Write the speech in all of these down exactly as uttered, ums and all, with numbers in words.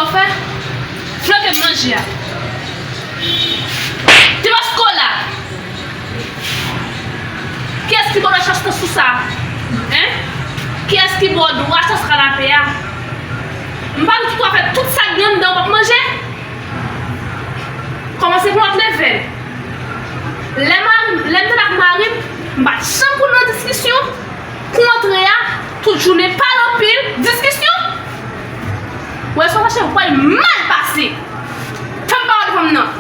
Anfen, flanke m manje a. Ti maskola! Kiyès ki ba w lachans nan sou sa? Hein? Kiyès ki ba w lachans kanape a? M pa di tout w ap fè tout sa k gen anndan w p ap manje? Kòmanse pou lòt leve l. Lè mari, lè m te la ak mari m, m pa t janm konn nan diskisyon. Pou antre a, tout jounen pale anpil, diskisyon. Ou wè sa fache, ou pral mal pase. Fè m pale devan m nan.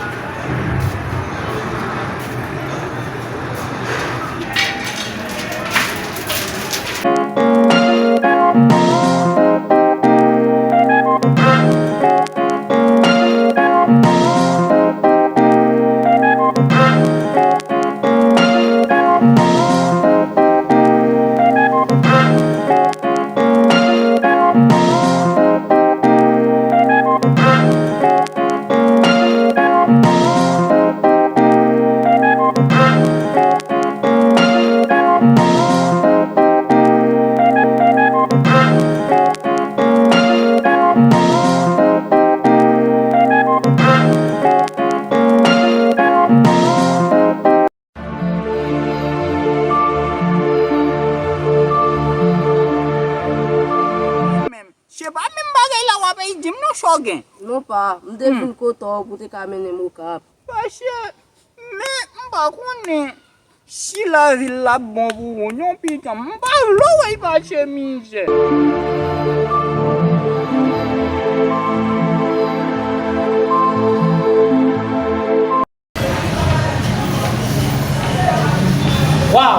Se pa menm bagay la w ap di m non, sa w gen. Non pa, m te vin kote w pou te ka mennen m Okap. Paske, men m pa konnen si lavil la ap bon pou ou non, pitit, m pa vle w wè pase mizè. Waw!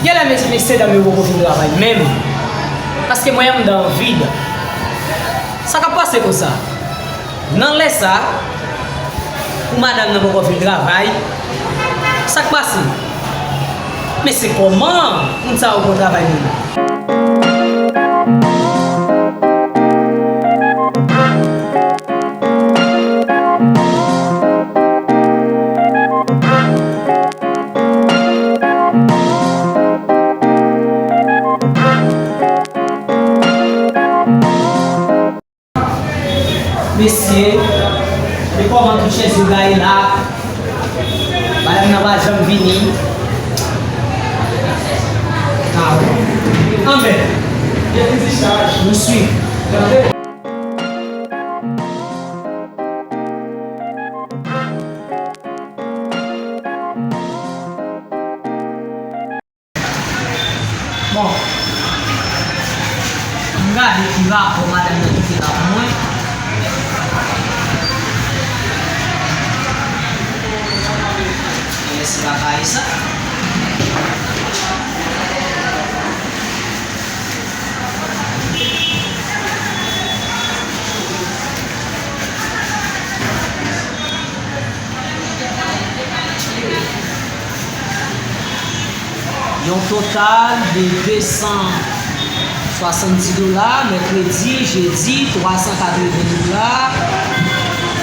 Genlè mesye dam yo poko fin travay menm. Paske mwen anndan an vid. Sa k ap pase konsa? Nan lè sa, pou madanm nan poko fin travay, sa k pase? Men se kòman moun sa yo pran travay moun? Mesye, men kòman tout chèz yo gaye la? Madanm nan pa janm vini. Ah, anben, nou swiv. Bon, m gade ki rapò madanm nan kite la pou mwen. Kiyès ki pa kare sa? Yon total de de san swasanndis dola, mèkredi, jedi, twa san katreven dola,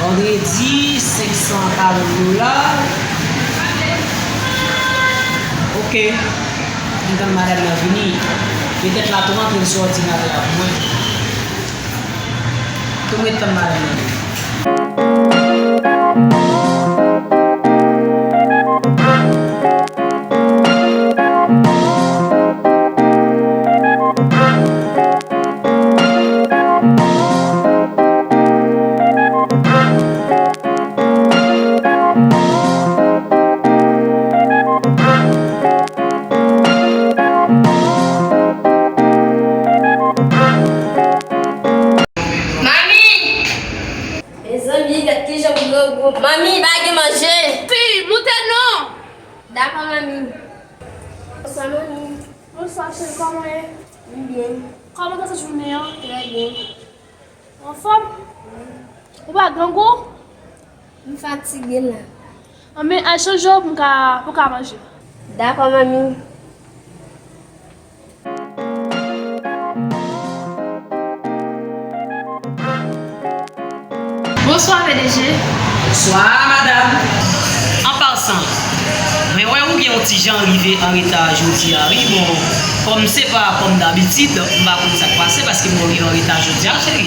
vandredi, senk san karant dola. Ok. M tann madanm nan vini. Petèt la tou antre sou òdinatè a pou mwen. Tou ret tann madanm nan vini. Manmi! Mezanmi, gad kijan m grangou. Manmi, pa gen manje. Fi, moute non! Dakò, manmi. Bonswa, manmi. Bonswa, cheri, kòman w ye? M byen. Kòman pase jounen an? Trè byen. Anfòm? Ou pa grangou? M fatige la. Anben, al chanje w pou m ka, pou w ka manje. Dakò, manmi. Bonswa, P D G. Bonswa, madanm. An pasan, Mwen wè ou gen yon ti jan rive an reta jodi a, wi. Bon, kòm se pa kòm dabitid, m pa konn sa k pase, paske m wè w rive an reta jodi a, cheri.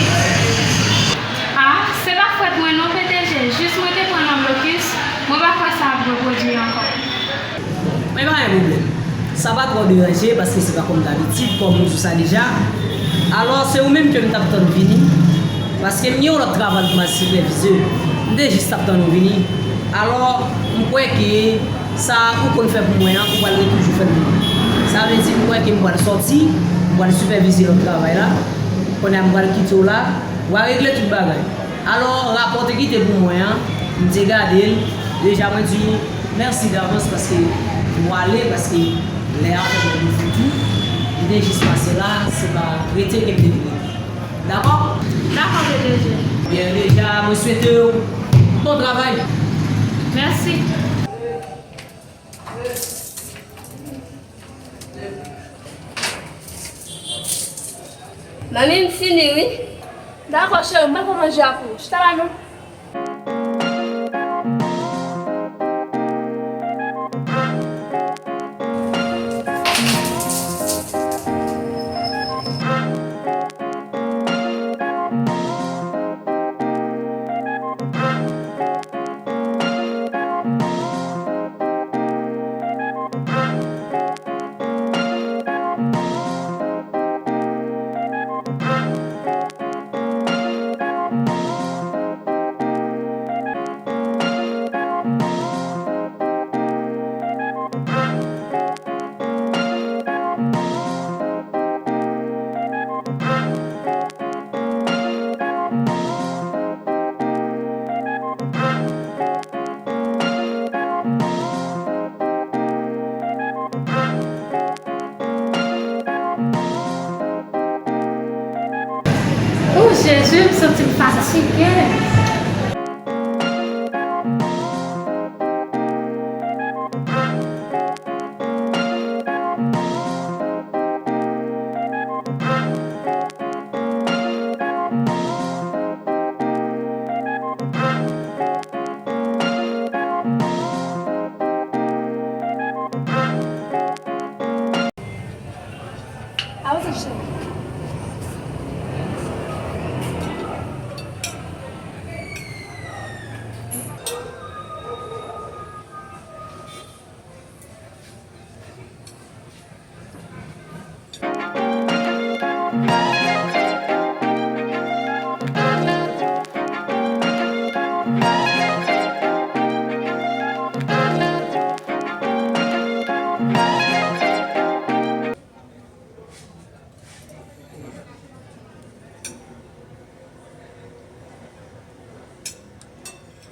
Ah, se pa fòt mwen non, P D G, jis mwen te pran nan blokis, mwen pa kwè sa ap repwodui ankò. Men pa gen pwoblèm. Sa pa twò deranje, paske se pa kòm dabitid, kòm ou di sa deja. Alò, se ou menm ke m t ap tann vini, paske m gen yon lòt travay pou m al sipèvize. M te jis t ap tann ou vini. Alò, m kwè ke sa ou konn fè pou mwen an, ou pral ret toujou fè l pou mwen. Sa vle di, m kwè ke m pral sòti, m pral sipèvize lòt travay la. Kounye a, m pral kite w la, w a regle tout bagay. Alò, rapò te kite pou mwen an, m te gade l. Deja, mwen di w mèsi davans paske m pwale, paske lè a fè mwen fouti. M te jis pase la, se pa rete ke m te vin rete. Dakò? Dakò, P D G. Byen, deja, mwen swete w bon travay. Mèsi. Manmi, m fini, wi. Dakò, cheri, mwen pran manje a pou ou. Chita la, non. Oh, Jezi, m santi m fatige.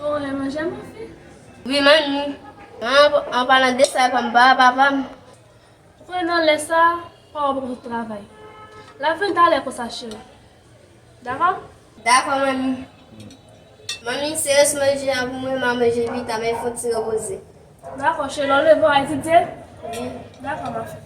Oh, lè manje a, mon fi? Wi, manmi. An, an palan de sa, e pa m pa papa m. Ou konnen nan lè sa, pa w ap sot travay. L ap vin talè konsa, cheri. Dakò? Dakò, manmi. Manmi, se rès manje a pou mwen, m a manje pita, men fò ti repoze. Dakò, cheri, lè w leve, w a etidye? Wi. Dakò, ma fi.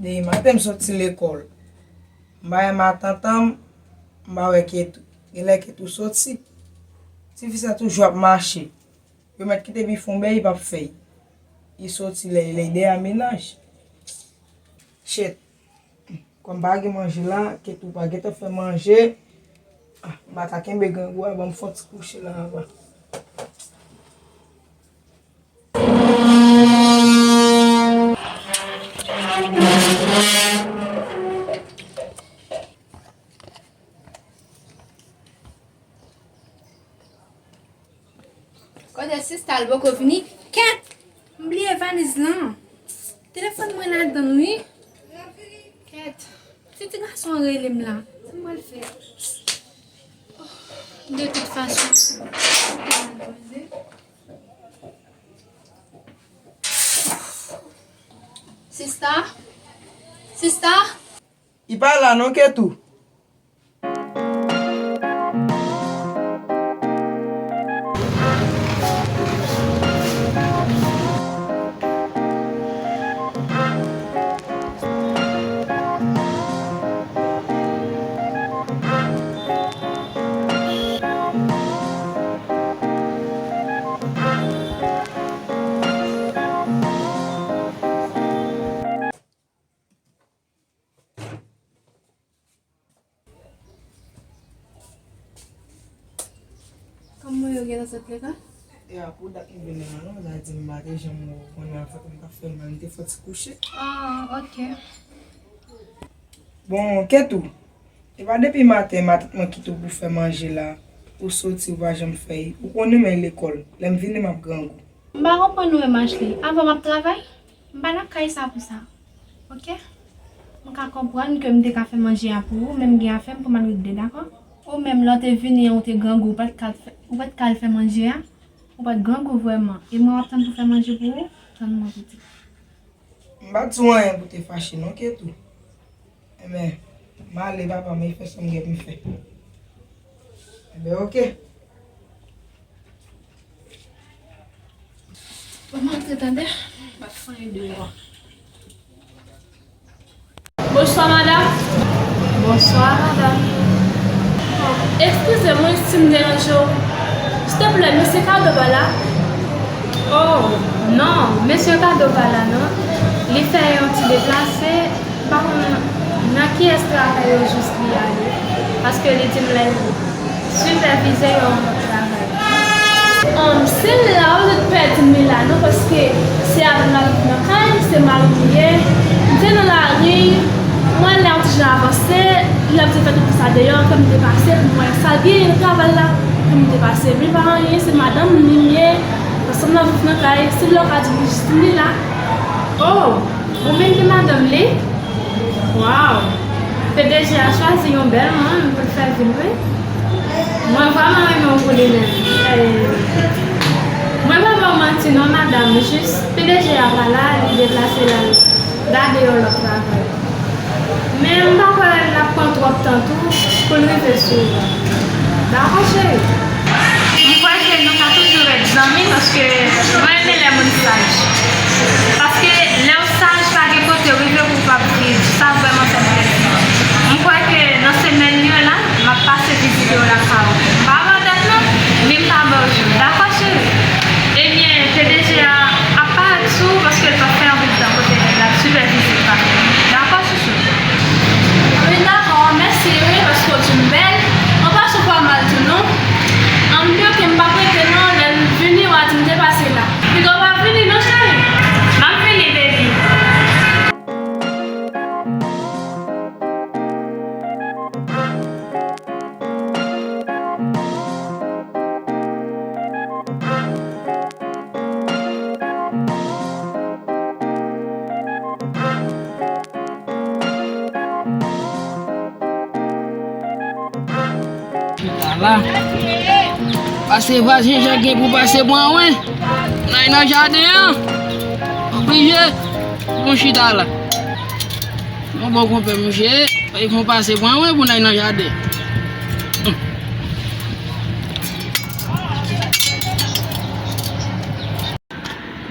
Depi maten m soti lekòl, m pa wè matant an, m pa wè Ketou. Genlè Ketou soti. Tifi sa toujou ap mache. Yo mèt kite bif yon bèy, li p ap fè l. Li soti lè, lè li dèyè mennaj. Shit. Kòm pa gen manje la, Ketou pa gentan fè manje. Ah, m pa ka kenbe grangou a, ban m fè yon ti kouche la anba. Kote sista l poko vini? Kèt! M bliye valiz lan. Telefòn mwen ladann wi. Kèt! Si ti gason an rele m la, sa m pral fè? Oh, de tout fason, sista? Sista? Li pa la non, Ketou. Mwen yo gen nan sèt lekòl? E a pou dat m vin la non, la di m pa te janm wè w konnen an fèt m t ap fè l mal, m te fè ti kouche. Ah, ok. Bon, Ketou, e pa depi maten matant mwen kite w pou fè manje la, ou soti ou pa janm fè l, ou konnen men lekòl, lè m vini m ap grangou. M pa konprann ou menm Ashley, avan m ap travay, m pa nan kay sa pou sa, ok? M ka konprann ke m te ka fè manje a pou ou, men m gen afè m pou m al regle, dakò? Ou menm lè w te vini an ou te grangou, ou pa t ka fè, ou pa t ka al fè manje a, ou pa t grangou vrèman, e mwen w ap tann pou fè manje pou ou, tann mwen pitit. M pa t di w anyen pou te fache non Ketou. Enben, m ale papa, m al fè sa m gen pou m fè. Enben, ok. Ban m antre tande, m pa t fè anyen deyò a. Bonswa madanm. Bonswa madanm. Eskize mwen si m deranje w. Silteplè, mesye Kado pa la? Oh, non, mesye Kado pa la non. Li fè yon ti deplase. M pa konn nan kiyès travay yo jis li ale, paske li di m lè l sipèvize yon lòt travay. Ahn, se la ou te pèdi m li la non, paske se avè m l ap viv nan kay, se mari m li ye. M te nan lari, m wè lè w ti jan avanse, lè w te fè tout sa deyò, fè m te pase pou m wè sa l gen nan travay la, pou m te pase. Men pa anyen, se madanm li m ye, ansanm n ap viv nan kay, se lè w ka di m jis m li la. Oh! Ou menm ki madanm li? Waw! P D G a chwazi yon bèl moun pou l fè vin wi. Mwen vrèman renmen w pou li menm. Eh, mwen pa ba w manti non madanm, jis P D G a pa la, li deplase l al gade yon lòt travay. Men m pa kwè l ap pran twòp tan tou pou l rive sou ou. Dakò cheri. M kwè ke nou ka toujou ret zanmi paske mwen renmen lè moun saj. Paske lè w saj pa gen kote w rive pou w p ap viv. Sa vrèman fè m plezi. M kwè ke nan semèn yo la, m ap pase vizite w lakay ou. M pa ba w dat non, men m ka ba w jou. Dakò cheri? Ebyen, P D G a ap parèt sou ou paske l p ap fè anpil tan kote nèg la ap sipèvize l pa fè. Dakò chouchou? Wi, dakò, mèsi wi, paske w di m bèl. An pasan w pa mal tou non. An byen ke m p ap rete non, lè m vini, w a di m te pase la. Piga w pa vini non, cheri. M ap vini, baby. Chita la. Pase vwazen Jan gen pou pase pran wen. N ay nan jaden an. Oblije. Bon chita la. Bon, bon konpè mouche. Fòk nou pase pran wen pou n ay nan jaden.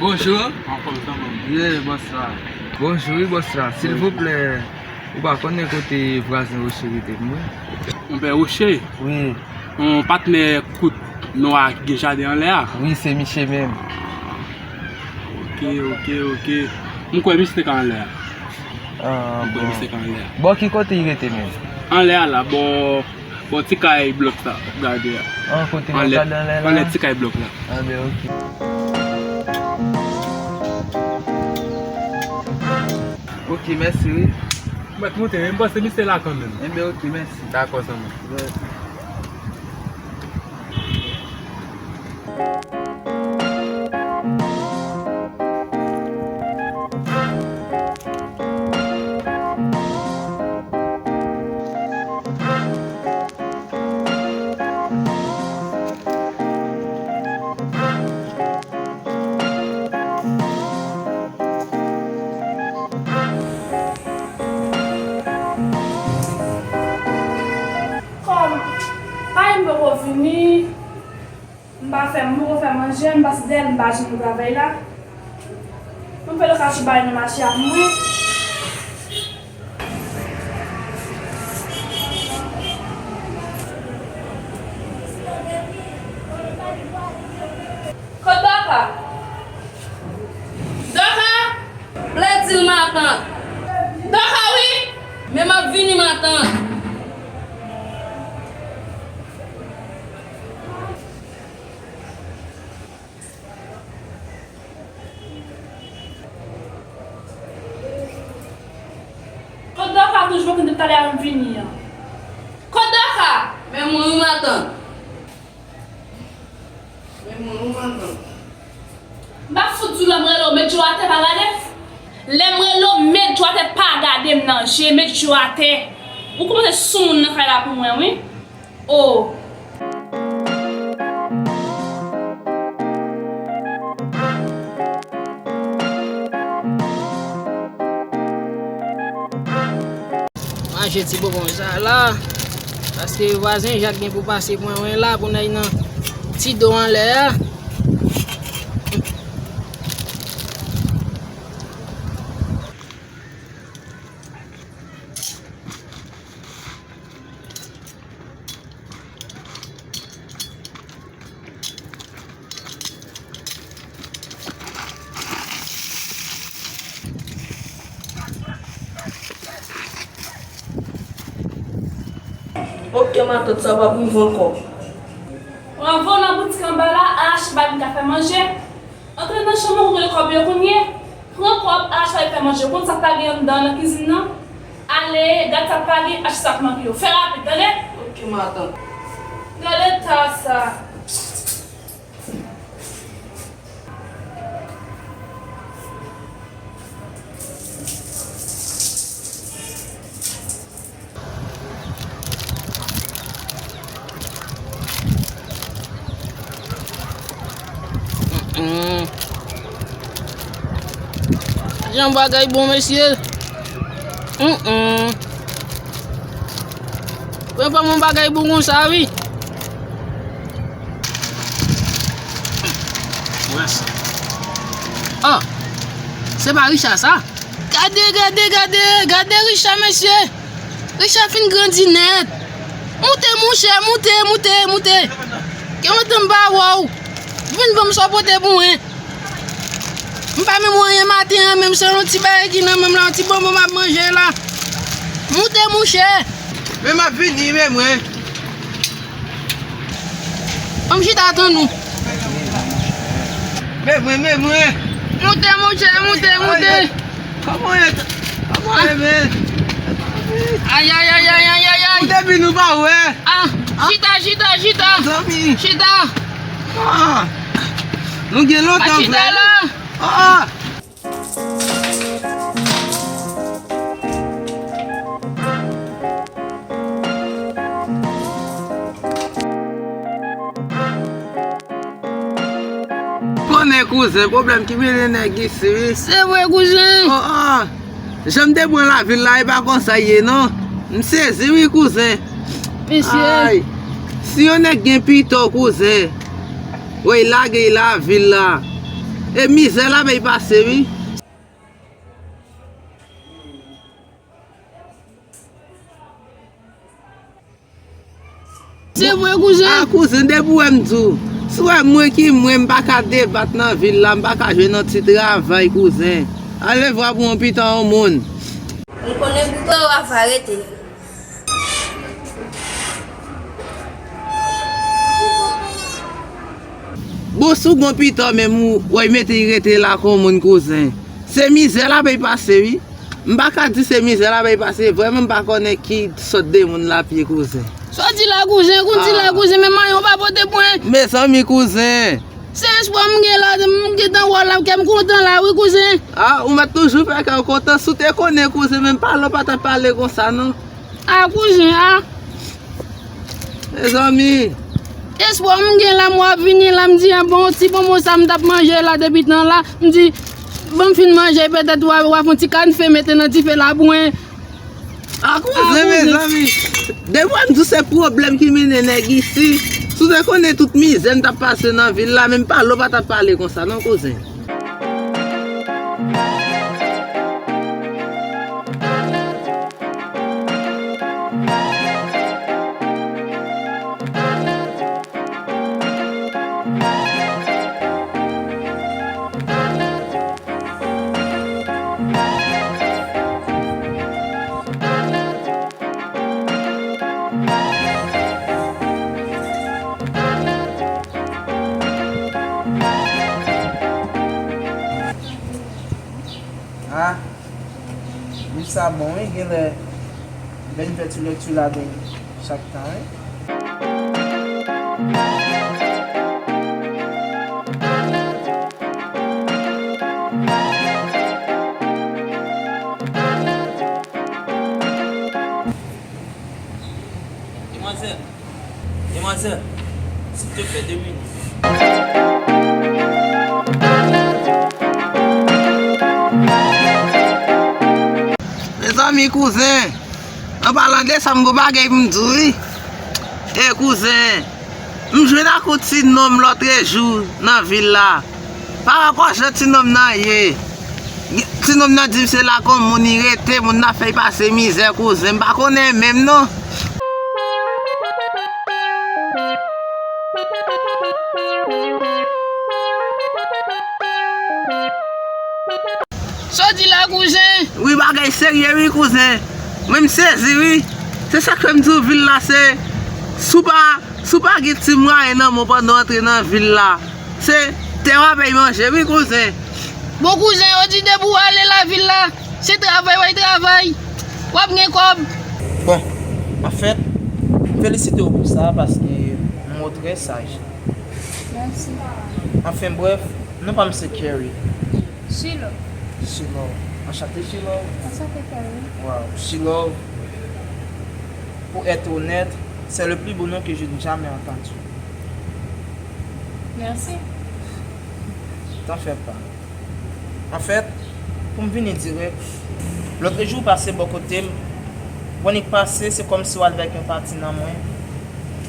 Bonjou. Anfòm, zanmi m? Wi, bòs la. Bonjou, wi, bòs la. Silvouplè, ou pa konnen kote vwazen Roche rete pou mwen? Monpè Roche? Wi. Yon patnè kout nwa ki gen jaden anlè a? Wi, se misye menm. Ok, ok, ok. M kwè misye te ka anlè a. Ah, m kwè bon. Misye te ka anlè a. Bò ki kote li rete menm? Anlè a la, bò Bò ti kay blòk sa, w ap gade a. An, kote m ap gade anlè la? Anlè ti kay blòk la. Anben, ok. Ok, mèsi, wi. Mwen t monte, men m panse misye la kanmenm. Enben, ok, mèsi. Dakò, zanmi. Mèsi. Kòm pa gen m poko vini, m pa fè, m poko fè manje, m pase dèyè l, m pa janm nan travay la. M fè l kache bay nan mache a pou mwen. Kot Dòka? Dòka! Lè di l matant. Dòka wi! Men m ap vini matant. Talè a m vini an. Kot Daka? Men mwen wi matant. Men mwen wi matant. M pa fout di w lè m rele w met je w atè pa gade. Lè m rele w met je w atè pa gade m nan je, met je w atè. Ou kòmanse sou moun nan kay la pou mwen wi. Oh. Manje ti bonbon sa la, paske vwazen Jak gen pou pase pran mwen la pou n al nan ti do anlè a. Ok, matant, sa p ap rive ankò. W ap voye nan boutik anba la, al achte bagay m ka fè manje. Antre nan chanm ou, kote kòb yo kounye. Pran kòb, al achte bagay fè manje. Ou konn sa k pa gen anndan nan kizin nan? Ale, gad sa k pa gen, achte sa k manke yo. Fè rapid, tande? Ok, matant. Gade ta sa. Mm. Jan bagay bon, mesye. Mm. Premye fwa m wè yon bagay bon konsa, wi. Wè sa. Oh, se pa Richard sa? Gade, gade, gade, gade Richard, mesye. Richard fin grandi nèt. Moute, monchè, moute, moute, moute. Gen lontan m pa wè w. Vin ban m sa w pote pou mwen. M pa menm wè anyen maten an, menm se yon ti bagay ki nan men m la, yon ti bonbon m ap manje la. Moute, monchè. Men m ap vini, men mwen. Ban m chita tann ou. Men mwen, men mwen. Moute, monchè, moute, moute. Kòman w ye? Kòman w ye, men? Ay, ay, ay, ay, ay, ay, ay. Ou depi nou pa wè. Ah, chita, chita, chita. Zanmi. Chita. Ah. Nou gen lontan vre. Chita la. Ah. Konnen kouzen, pwoblèm ki mennen nèg isi, wi. Se vre, kouzen. Oh, oh. Jan m te pran lavil la, e pa konsa l ye, non. M sezi, wi, kouzen. Mesye. Ay. Si yon nèg gen pito, kouzen. Wey, lage lavil la. E mizè l ap bay pase, wi. Se vre, kouzen. Ah, kouzen, depi w wè m di w. Si w wè mwen ki mwen, m pa ka debat nan vil la, m pa ka jwenn yon ti travay, kouzen. Alevwa pou yon pito yon moun. M konnen pito w ap arete. Bon, si w gon pito menm, ou, w mete l rete la kon moun, kouzen. Se mizè l ap bay pase, wi. M pa ka di se mizè l ap bay pase, vrèman m pa konnen ki sòt de moun l ap ye, kouzen. Sa w di la, kouzen, ou di la, kouzen, men manyen w pa pote pwen. Mezanmi, kouzen. Se espwa m gen la, m gentan wè w la, kè m kontan la, wi, kouzen. Ah, ou mèt toujou fè kè w kontan, si w te konnen, kouzen, menm pale w pa t ap pale konsa, non. Ah, kouzen, ah. Mezanmi. Espwa m gen la, m wè w ap vini la, m di, ah, bon, ti bonbon sa m t ap manje la depi tan la, m di, bon, m fin manje, petèt w a, w a fè yon ti kanfe mete nan dife la pou mwen. Ah, kouzen, mezanmi. Depi w wè m di w se pwoblèm ki mennen nèg isi. Si w te konnen tout mizè m t ap pase nan vil la, menm pale w pa t ap pale konsa, non, kouzen. Ah, wi, sa bon, wi, genlè. Fè yon ti lekti ladan chak tan, wi. Demwazèl, demwazèl, silteplè, de minit. Mezanmi, kouzen, an palan de sa, m gon bagay pou m di w, wi. E kouzen, m jwenn ak yon ti nonm lòtrejou nan vil la. Pa rapò jan ti nonm nan ye. Ti nonm nan di m se la k yon moun li rete, moun nan fè l pase mizè, kouzen. M pa konnen menm non. Sa w di la, kouzen? Wi, bagay serye wi, kouzen. Mwen m sezi wi. Se sa k fè m di w vil la se, si w pa, si w pa gen ti mwayen nan men w pandan w antre nan vil la, se tè w ap bay manje wi, kouzen. Bon, kouzen, yo di depi w ale lavil la, se travay w al travay, w ap gen kòb. Bon, anfèt, m felisite w pou sa paske w yon moun trè saj. Mèsi. Anfen brèf, non pa m se Kerry. Shilove. Shilove. Enchanté, Shilove. Enchanté, Kerry. Wow, Shilove, pour être honnête, c'est le plus beau nom que je n'ai jamais entendu. Mèsi. T'en fais pas. Anfèt, pou m vini dirèk, lòtrejou w pase bò kote m, w annik pase, se kòmsi w al vèk yon pati nan mwen.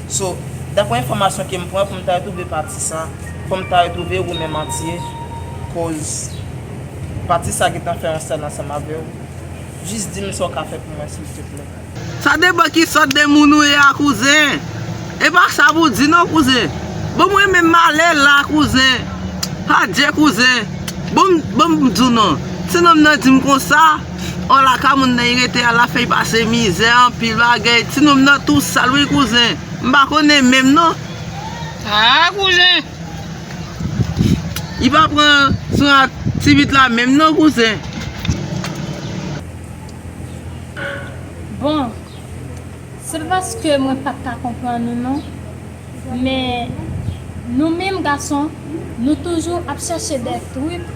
So, daprè enfòmasyon ke m pran, pou m ta retwouve pati sa, fò m ta retwouve ou menm antye, koz pati sa gentan fè yon sèl ansanm avè w. Jis di m sa w ka fè pou mwen, silteplè. Sa depann ki sòt de moun ou ye a, kouzen. E pa sa pou di non, kouzen. Bon, mwen menm m ale la, kouzen. Adye, kouzen. Bon, bon, m di w non. Ti nonm nan di m konsa, o lakay moun nan li rete a, l ap fè l pase mizè, anpil bagay. Ti nonm nan tou sal wi, kouzen. M pa konnen menm non. Ah, kouzen. Li pa pran swen a ti vit la menm non, kouzen. Bon, se pa paske mwen pa t ka konprann ou non, men nou menm gason, nou toujou ap chèche de trik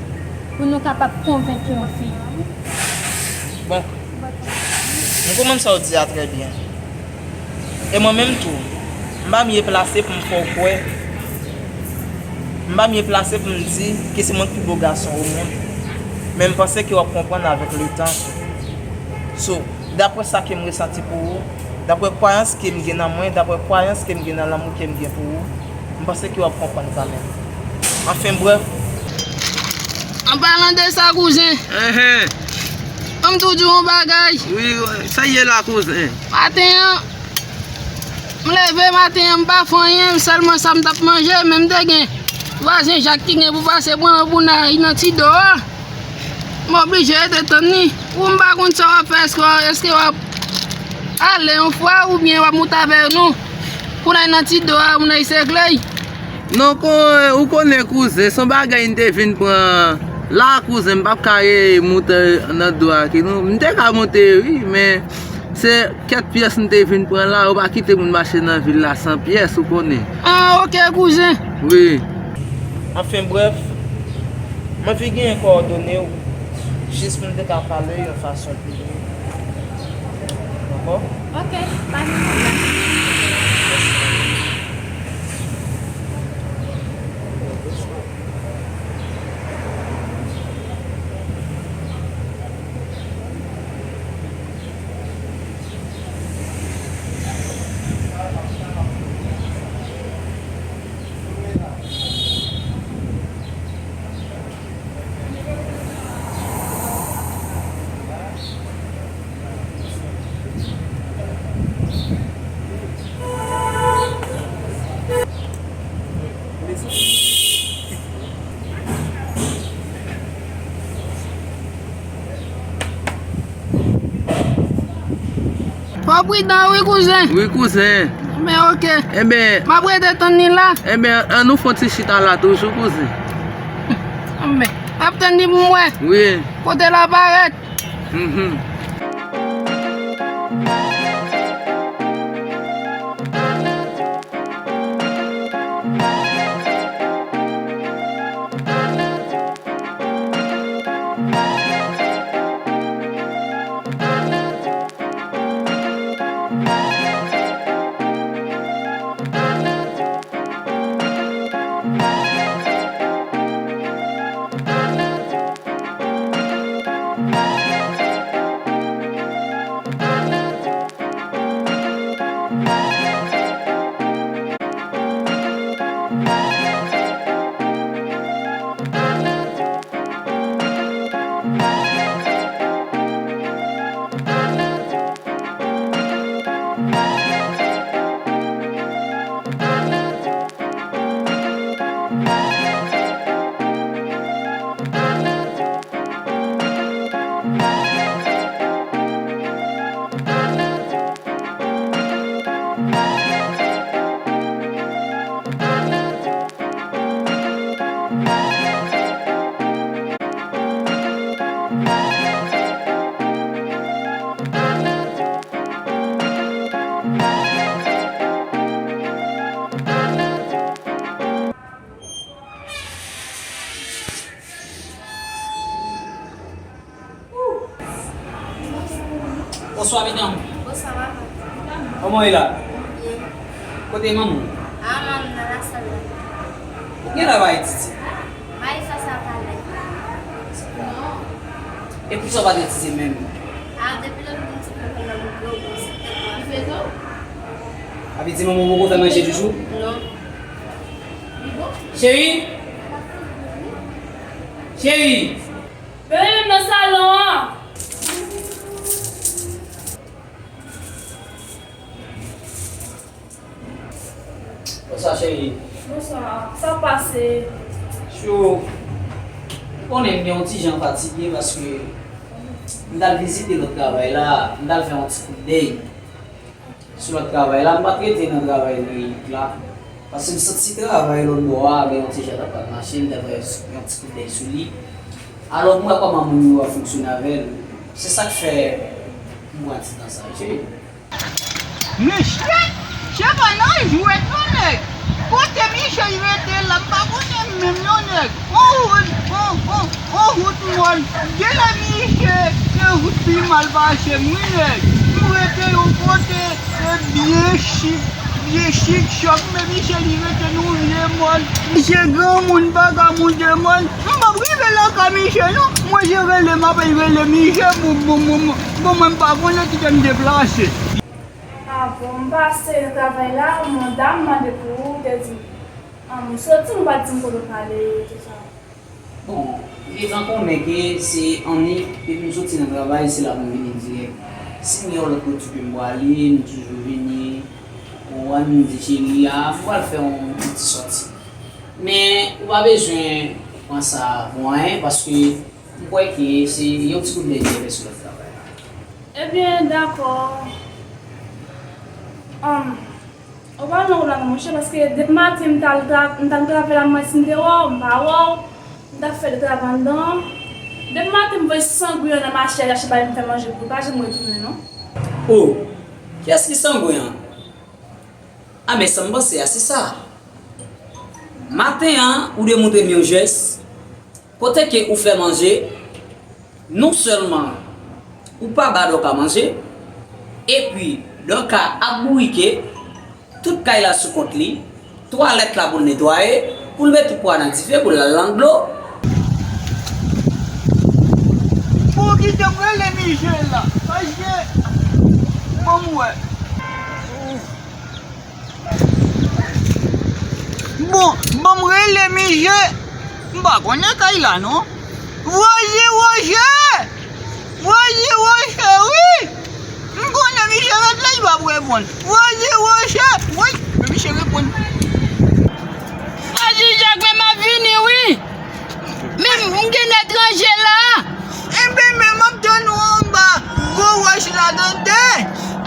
pou nou kapab konvenk yon fi. Bon, m konprann sa w di a trè byen. E mwen menm tou, m pa mye plase pou m fè w kwè, m pa mye plase pou m di ke se mwen k pi bo gason o mond, men m panse ke w ap konprann avèk letan. So, daprè sa ke m resanti pou ou, daprè kwayans ke m gen nan mwen, daprè kwayans ke m gen nan lanmou ke m gen pou ou, m panse ke w ap konprann kanmenm. Anfen brèf. An palan de sa, kouzen, enhen, ban m tou di w yon bagay. Wi, sa ye la, kouzen? Maten an, m leve maten an, m pa fè anyen, sèlman sa m t ap manje, men m te gen vwazen Jak ki gen pou pase pran pou n al nan ti do a. M oblije rete tann li. Ou m pa konn sa w ap fè, èske, èske w ap ale yon fwa oubyen w ap moute avè nou pou n al nan ti do a, pou n al sekle? Non, kon, ou konnen, kouzen, se yon bagay m te vin pran la, kouzen, m p ap ka re-, moute nan do a ki nou. M te ka moute, wi, men se kèk pyès m te vin pran la, yo pa kite moun mache nan vil la san pyès, ou konnen. Ah, oke, kouzen. Wi. Anfen brèf, m anvi genyen kowòdone w, jis pou n te ka pale yon fason pi byen. Dakò? Oke, pa gen pwoblèm. Fò w pridan wi, kouzen. Wi, kouzen. Men oke. Enben. M ap rete tann li la. Enben, ann nou fè yon ti chita la toujou, kouzen. Enben, m ap tann li pou m wè. Wi. Kote l ap parèt. Mhm. Bonswa, medam. Bonswa, papa. Kòman w ye la? Byen. Kote manman w? A, manman nan lasal la. Ou gen travay, Titi? Mari fas a palè. E poukisa w pa t etidye menm? A, depi lòt moun ti pèp la, mwen gwo gwo, se tèt mwen. Sa vle di manman w poko fè manje toujou? Non. Cheri? Cheri? Bebe, vin nan salon an. Bonswa, cheri. Bonswa. Sa k pase? Chou, ou konnen m gen yon ti jan fatige paske m t al vizite lòt travay la, m t al fè yon ti kout dèy. Sou lòt travay la, m pa t rete nan travay nan Erik la. Paske m santi travay lòt bò a gen yon ti jan t ap mal mache, m t al fè yon ti kout dèy sou li. Alò, m wè kòman moun yo ap fonksyone avè l. Se sa k fè m pran ti tan sa, wi, cheri. Mesye, se pa nan jwèt non, nèg. Kote misye rete la, m pa konnen menm non, nèg. On wout, on, on, on wout mòn. Genlè misye, se wout pi mal pase m, wi, nèg. M rete yon kote, e byen chik, byen chik, chòk, men misye li rete nan yon vye mòn. Misye granmoun pa ka monte mòn. M p ap rive lakay misye non. Mwen se rele m ap rele misye, bon, bon, bon, bon, bon, mwen m pa konnen kite m deplase. A bon, m pase nan travay la, yon dam mande pou ou, te di, m soti, m pa t di m kote w prale, tout sa. Bon, Vivan konnen ke se annik, depi m soti nan travay, se la pou m vini dirèk. Si m gen yon lòt kote ke m prale, m toujou vini, ou konprann, m di cheri a, m pral fè yon ti sòti. Men, ou pa bezwen pran sa pou anyen, paske m kwè ke se yon ti kout dèyè fè sou lòt travay la. Ebyen, dakò. Ann, ou pa nan wout la non, monchè, paske depi maten m t al tra-, m t al travay la, m wè si m te wè w, m pa wè w. M t ap fè de travay anndan an. Depi maten m voye sangwiyan nan mache a, chache bagay m fè manje pou li, pa janm retounen non. O, kiyès ki sangwiyan? A, men sa m panse a, se sa. Maten an, ou te montre m yon jès, kote ke ou fè manje, non sèlman ou pa ba Dòka manje, epi Dòka ap bourike, tout kay la sou kont li, twalèt la pou l netwaye, pou l met pwa nan dife, pou l al lann dlo. Bon, kite m rele Michel la, paske, bon, m wè. Bon, ban m rele misye. M pa konnen kay la non. Voye Woje! Voye Woje, wi! M konnen misye ret la, li p ap reponn. Voye Woje! Woy, men misye reponn. Aji Jak, men m ap vini, wi! Men m gen etranje la. Enben, men m ap tann ou anba gwo wòch la, tande?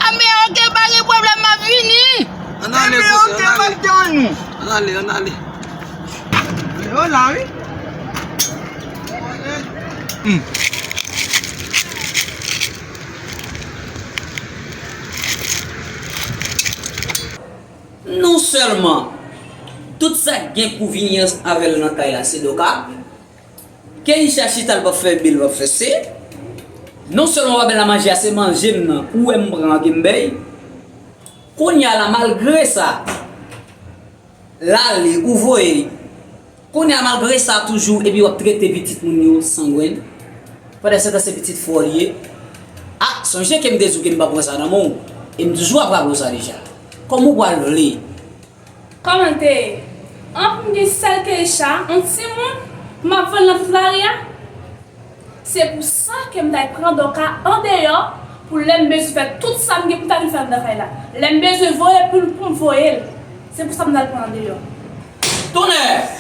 A, men oke, pa gen pwoblèm, m ap vini. Ann ale, enben, kote, oke, ann ale. M ap tann ou. Ann ale, ann ale. Yo la, wi. Hmm. Non sèlman tout sa k gen pou vini avè l nan kay la se Dòka, Keisha chita l p ap fè bèl, p ap fè se, non sèlman w ap bèl nan manje a, se manje m nan ou wè m pran ke m bay, Kounye a la, malgre sa, l ale, ou voye. Kounye a, malgre sa, toujou, epi w ap trete pitit moun yo sangwen. Pandansetan, se pitit frè w li ye. A, sonje ke m te di w ke m p ap pran sa nan men w. E m toujou ap raple w sa deja. Kòman w pral vle? Kòman l te ye? An pou m gen sèl Keisha, yon timoun, m ap vann nan tout lari a? Se pou sa ke m t al pran Dòka andeyò, pou lè m bezwen fè tout sa m gen pou m ta vin fè anndan kay la. Lè m bezwen voye pou l, pou m voye l. Se pou sa m t al pran andeyò. Tonnè!